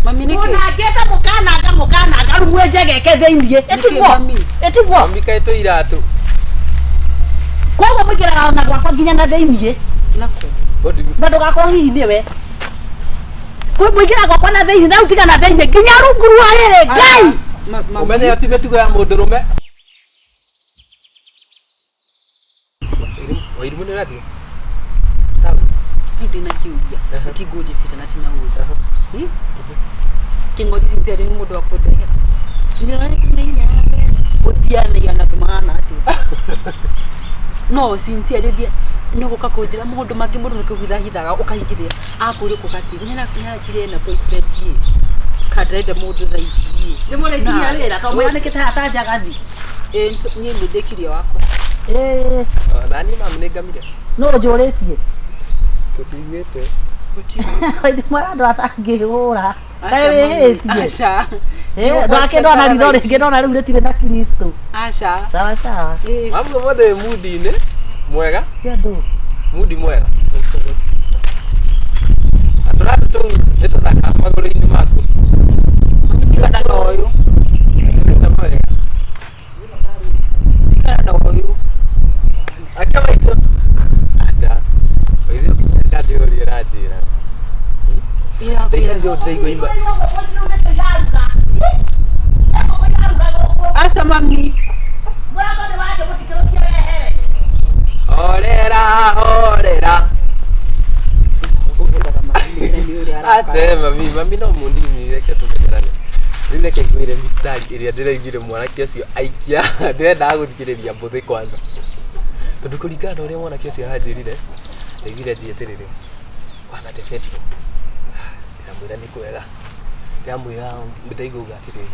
Mami nĩkĩ? Mũnangĩte mũkananga mũkananga rĩu mwenjegeke thĩiniĩ. Ĩtiguo. Mami? Ĩtiguo. Mami kaĩ twĩ iratũ. Koguo mũingĩraga ona gwakwa nginya na thĩiniĩ. Nakũ? Na ndũgakorwo hihi nĩwe. Kwĩ mũingĩra gwakwa na thĩiniĩ na rĩu tiga na thĩiniĩ nginya rungu rwa rĩrĩ Ngai. Mami. Ũmenye ĩyo ti mĩtugo ya mũndũrũme. Wairimũ nĩ ũrathiĩ? Rĩu ndĩna kĩũria kĩngũria Peter na tina ũru. Kĩng'ori sincerely nĩ mũndũ wa kũndehera. Ũthianagia na andũ mahana atĩa? No sincerely ũthiĩ nĩ gũka kũnjĩra maũndũ mangĩ mũndũ nĩ kũhithahithaga ũkahingĩrĩria akwĩrĩ kuga atĩ nĩarakire ena boyfriend ĩ kana ndarenda mũndũ thaa ici ĩ. Nĩ mũrĩkirie wĩra tondũ mũranĩkĩte haha ta njagathi. Ĩ, niĩ nĩ ndĩkirie wakwa. Ĩĩ. Nani mamu nĩ ngamire. Nũ ũnjũrĩtie? Tũtiiguĩte. Wairimũ andũ atangĩhũra. Kaĩ Aca, mami. wĩhĩtie? Aca. Ndakĩndona ritho rĩngĩ ndona rĩu rĩtirĩ na Kristo. Aca. Sawa sawa. Ĩ. Mamu ũmũthĩ wĩ mundi-inĩ mwega. Cia andũ. Mundi mwega. Na tũratũ tũu nĩ tũthaka magũrũ-inĩ maku. Mami tigana na ũyũ. Nĩ wega. Tigana na ũyũ. Ake maitũ. Aca. Ũithe ũkinyĩra ndĩũria ũranjĩra. Ndaikarire ũũ ndĩraigua ima. Aca mami. Horera, horera. Ũgũthaga mami nĩ ũrĩa araka. Ache mami, mami no mũnini reke tũmenyerane. Rĩu reke ngwĩre mistari ĩrĩa ndĩraiguire mwanake ũcio aikia. Ndĩrendaga gũthikĩrĩria mbũthĩ kwanza. Tondũ kũringana na ũrĩa mwanake ũcio aranjĩrire, ndaiguire anjie atĩrĩrĩ, kwanza the bedroom. Ndĩramwĩra nĩ kwega. Ndĩramwĩra ndaigua auga atĩrĩrĩ,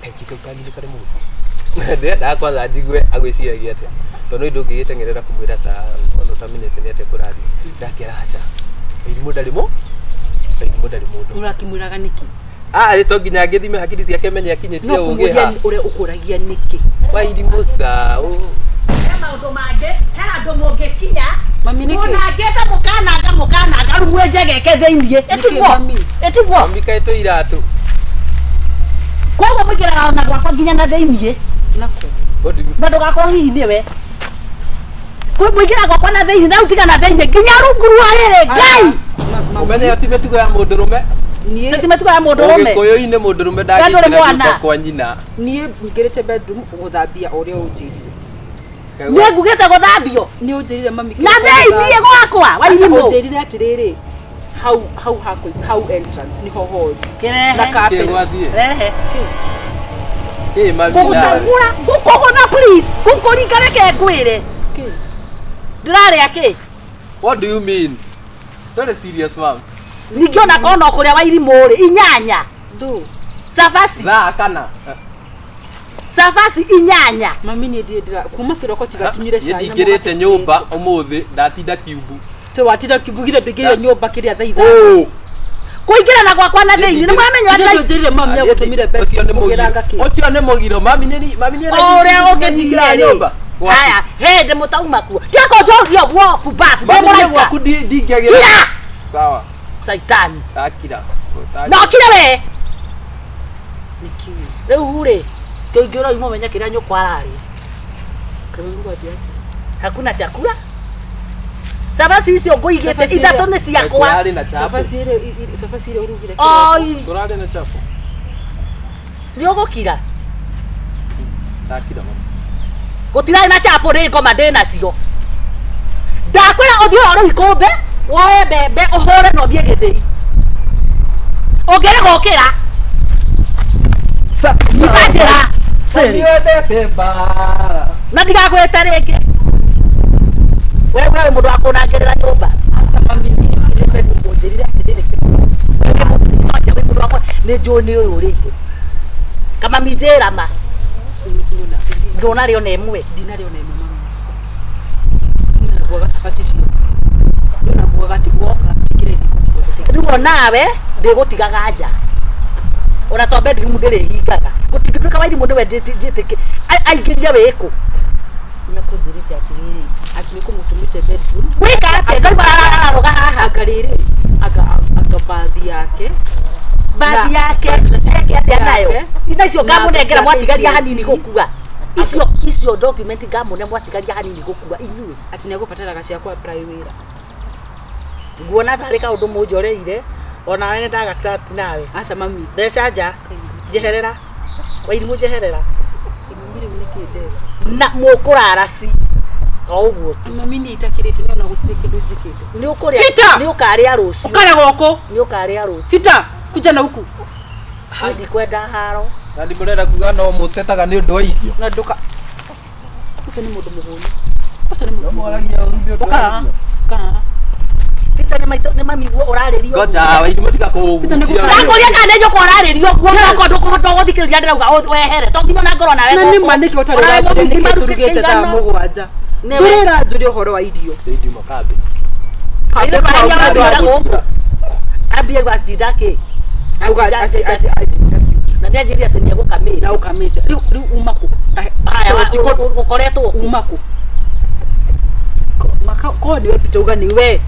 kaingĩ kau kanyu nĩ karĩ mũndũ. Ndĩrendaga kwanza njigue agwĩciragia atĩa. Tondũ nĩ ndũngĩgĩteng'erera kũmwĩra ca ona ũtamenyete nĩ atĩa kũrathiĩ. Ndakĩra aca. Wairimũ ndarĩ mũ Wairimũ ndarĩ mũndũ. Ũrakĩmwĩraga nĩkĩ? Ah, to nginya ngĩthime hakiri ciake menye akinyĩtie No ũgĩ kũmũria ha. ũrĩa ũkũragia nĩkĩ? Wairimũ ca. He maũndũ mangĩ, he handũ mũngĩkinya. Mami nĩkĩ? Mũnangĩte mũkananga mũkananga rĩu mwenjegeke thĩiniĩ. Ĩtiguo. Mami? Ĩtiguo. Mami kaĩ twĩ iratũ. Koguo mũingĩraga ona gwakwa nginya na thĩiniĩ. Nakũ? Na ndũgakorwo hihi nĩwe. Kwĩ mũingĩra gwakwa na thĩiniĩ na rĩu tiga na thĩiniĩ nginya rungu rwa rĩrĩ Ngai. Ũmenye ĩyo ti mĩtugo ya mũndũrũme. Niĩ Tũti mĩtugo ya mũndũrũme. Ũgĩkũyũ-inĩ mũndũrũme Ndũrĩ ndangĩingĩra mwana. nyũmba kwa nyina. niĩ nyingĩrĩte bedroom gũthambia ũrĩa ũnjĩrire. Niĩ ngugĩte gũthambio. Nĩ ũnjĩrire mami. Na thĩiniĩ gwakwa wairimũ. Ũnjĩrire atĩrĩrĩ hau hau hakũ hau entrance niho horu. Na Kĩrehe. carpet. Kĩ gwathiĩ? Rehe. Kĩ mami nawe? Ngũgũteng'ura. Ngũkũgũtha please. Ngũkũringa reke ngwĩre. Kĩ? Ndĩrarĩa kĩ? What do you mean? Ndũrĩ serious ma'am. Ningĩ ona korwo no kũrĩa wairimũ rĩ inyanya. Ndũ. Cabaci. Thaa kana? Cabaci inyanya. Mami niĩ ndirĩ ndĩra kuma kĩroko tiga tunyire Niĩ cai. na ndingĩrĩte mũgate nyũmba ũmũthĩ ndatinda kiumbu. Tĩ watinda kiumbu githĩ ndũingĩrire nyũmba kĩrĩa thaa ithano. Ũ. Kũingĩra na gwakwa na thĩiniĩ nĩ mwamenya Githĩ atĩ ndũnjĩrire mami nĩagũtũmire Ũcio nĩ mũgiro. ũgĩranga kĩ? Ũcio nĩ mũgiro. Mami nĩ mami nĩ o ũrĩa ũngĩthire rĩ. Haya, hĩndĩ mũtauma kuo. Tiga kũnjoria ũguo kumbabu. Ndĩ Mami nĩ mũraika. gwaku ndingĩagĩra. Kira! Sawa. Caitani. Ndakira. Na ũkire we. Nĩkĩ? Rĩu rĩ, kĩingĩra ũyũ mũmenye kĩrĩa nyũkwa ararĩa. Kaũndũ gwathiĩ atĩa? Hakuna chakula. Cabaci icio ngũigĩte Cabaci ithatũ nĩ ciakwa. Tũrarĩ na chapo. Cabaci ĩrĩa cabaci ĩrĩa ũrugire kĩroko. Oi, Tũrarĩ na chapo. nĩ ũgũkira. Ndakira mami. Gũtirarĩ na chapo ndĩ ngoma ndĩ nacio. Ndakwĩra ũthiĩ ũhore ikũmbĩ, woe mbembe ũhũre na ũthiĩ gĩthĩi. Ũngĩrega ũkĩra, nyita njĩra. Sĩrĩ. Niendete mbara. Na ndigagwĩte rĩngĩ. We we wĩ mũndũ wa kũnangĩrĩra nyũmba. Aca mami niĩ nyingĩrire bedroom ũnjĩrire atĩrĩrĩ kĩroko. Nĩ njũĩ nĩ ũyũ ũrĩire. Kamami njĩra ma. Ndũnarĩa ona ĩmwe. Ndinarĩa ona ĩmwe mami. Ndinaguaga cabaci icio. Ndinaguaga atĩ woka njĩkĩre riko tũthondeke. Rĩu onawe ndĩgũtigaga nja. Ona to bedroom ndĩrĩhingaga. Gũtingĩtuĩka wairimũ nĩwe njĩtĩkĩ aingĩrire wĩkũ. Nĩakũnjĩrĩte atĩrĩrĩ atĩ nĩkũmũtũmĩte bedroom Gwĩka atĩa? Ndaigua ararũga haha. anga rĩrĩ anga anga bathi yake Bathi Na- yake birth eke atĩa nayo yake. ina icio Na ngamũnengera mbeca mwatigaria KCSE. hanini gũkua icio icio document ngamũne mwatigaria hanini gũkua inyuĩ Atĩ nĩegũbataraga cia kũ apply wĩra. Nguona tarĩ kaũndũ mũnjoreire onawe nĩ ndaga trust nawe. Aca mami. Mbeca nja njeherera Wairimũ njeherera. Mami rĩu nĩkĩ ndeka? Na mũkũrara ci o ũguo tu. Mami niĩ itakĩrĩte nĩ ona gũtirĩ kĩndũ njĩkĩte. Nĩ ũkũrĩa. Fita! Nĩ ũkarĩa rũciũ. Ũkare gũkũ. Nĩ ũkarĩa rũciũ. Fita, kuja na huku. Niĩ ndikwenda haro. Na nĩ mũrenda kuga no mũtetaga nĩ ũndũ wa irio. Na nduka. Ũcio nĩ mũndũ mũhũnu. Ũcio nĩ mũndũ No mũhũnu. mwaragia ũru nĩ ũndũ Ũka wa haha. irio. Ũka haha. Fita nĩ maitũ nĩ mamiguo ũrarĩrio. Ngoja Wairimũ tiga Peter, nĩ kũhutia. Ndakũria kana nĩ nyũkwa ũrarĩrio ũguo okorwo ndũkũhota gũthikĩrĩria ndĩrauga wehere to nginya ona ngorwo nawe Na nĩ ma nĩkĩ ũtarĩ Onawe ũranjũria mũgima nĩkĩ tũrugĩte thaa kĩigana. mũgwanja. Nĩwe. Ndũrĩ ũranjũria ũhoro wa irio. Rĩu ndiuma kambĩ. Kaire Kambĩ maragia kwa wambia andũ a- gũkũ. Ambie gwatinda kĩ? Auga atĩ atĩ atĩ Na nĩ anjĩrire atĩ nĩ egũkamĩte. na ũkamĩte. Rĩu rĩu uma kũ? Haya, ũkoretwo kũ? Uma kũ? Maka ko nĩwe Peter uga nĩwe.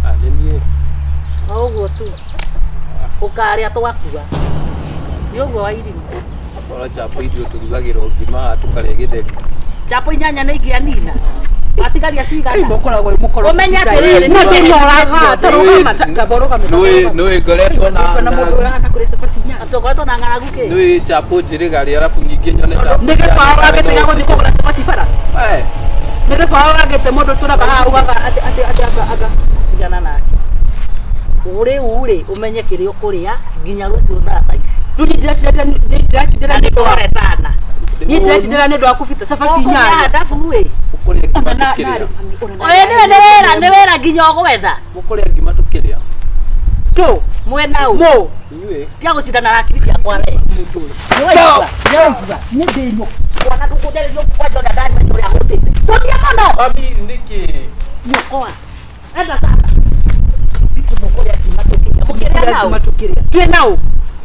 Ah, nĩ niĩ. O ũguo tu. Ũkarĩa twakua. Nĩ ũguo Wairimũ. Ora chapo ithuĩ tũrugagĩrwo ngima haha tũkarĩa gĩtheri. Chapo inyanya nĩ ingĩanina. Watigaria Kai cigana? mũkoragwo wĩ mũkoroku. Ũmenye atĩrĩrĩ, Na nĩ ndĩnoraga, ta rũgama, ta rũgama. Nĩũĩ ngoretwo na na mũndũ ũrahana kũrĩa cabaci inyanya. Tũkoretwo na ng'aragu kĩ? Nĩũĩ chapo njĩrĩga rĩ arabu ningĩ nyone chapo. Nĩ gĩbaũ wagĩte gĩa gũthiĩ kũgũra cabaci bara. Eh, Nĩ gĩbaũ wagĩte mũndũ ũtũraga haha ugaga atĩ atĩ atĩ anga anga. Tigana nake. Rĩu rĩ ũmenye kĩrĩa ũkũrĩa nginya rũciũ thaa ta ici. Rĩu niĩ ndĩratindĩra Na nĩ ũndũ wa nĩkũrore sana. niĩ ndĩratindĩra nĩ ũndũ wa kũbita cabaci Ũkũrĩa inyanya. handabu ĩ. mũkũrĩa ngima Ona na tũkĩrĩa. Oye nĩwe nĩ wĩra nĩ wĩra nginya ũgwetha. Mũkũrĩa ngima tũkĩrĩa. Tũ. Mwena ũ. Mũ. Inyuĩ. Tiga gũcindana na hakiri ciakwa we. Sawa. Nĩwaigua niĩ ndĩ nyũkwa na ndũkũnjarĩria kwanja ũrĩa ndamenya ũrĩa hũtĩte. Tũthiĩ mũno. Mami nĩkĩ? Nyũkwa. Enda sana. Mũkũrĩa ngima tũkĩrĩa. Mũkĩrĩa Mũkũrĩa nau. ngima tũkĩrĩa. Twĩ nau.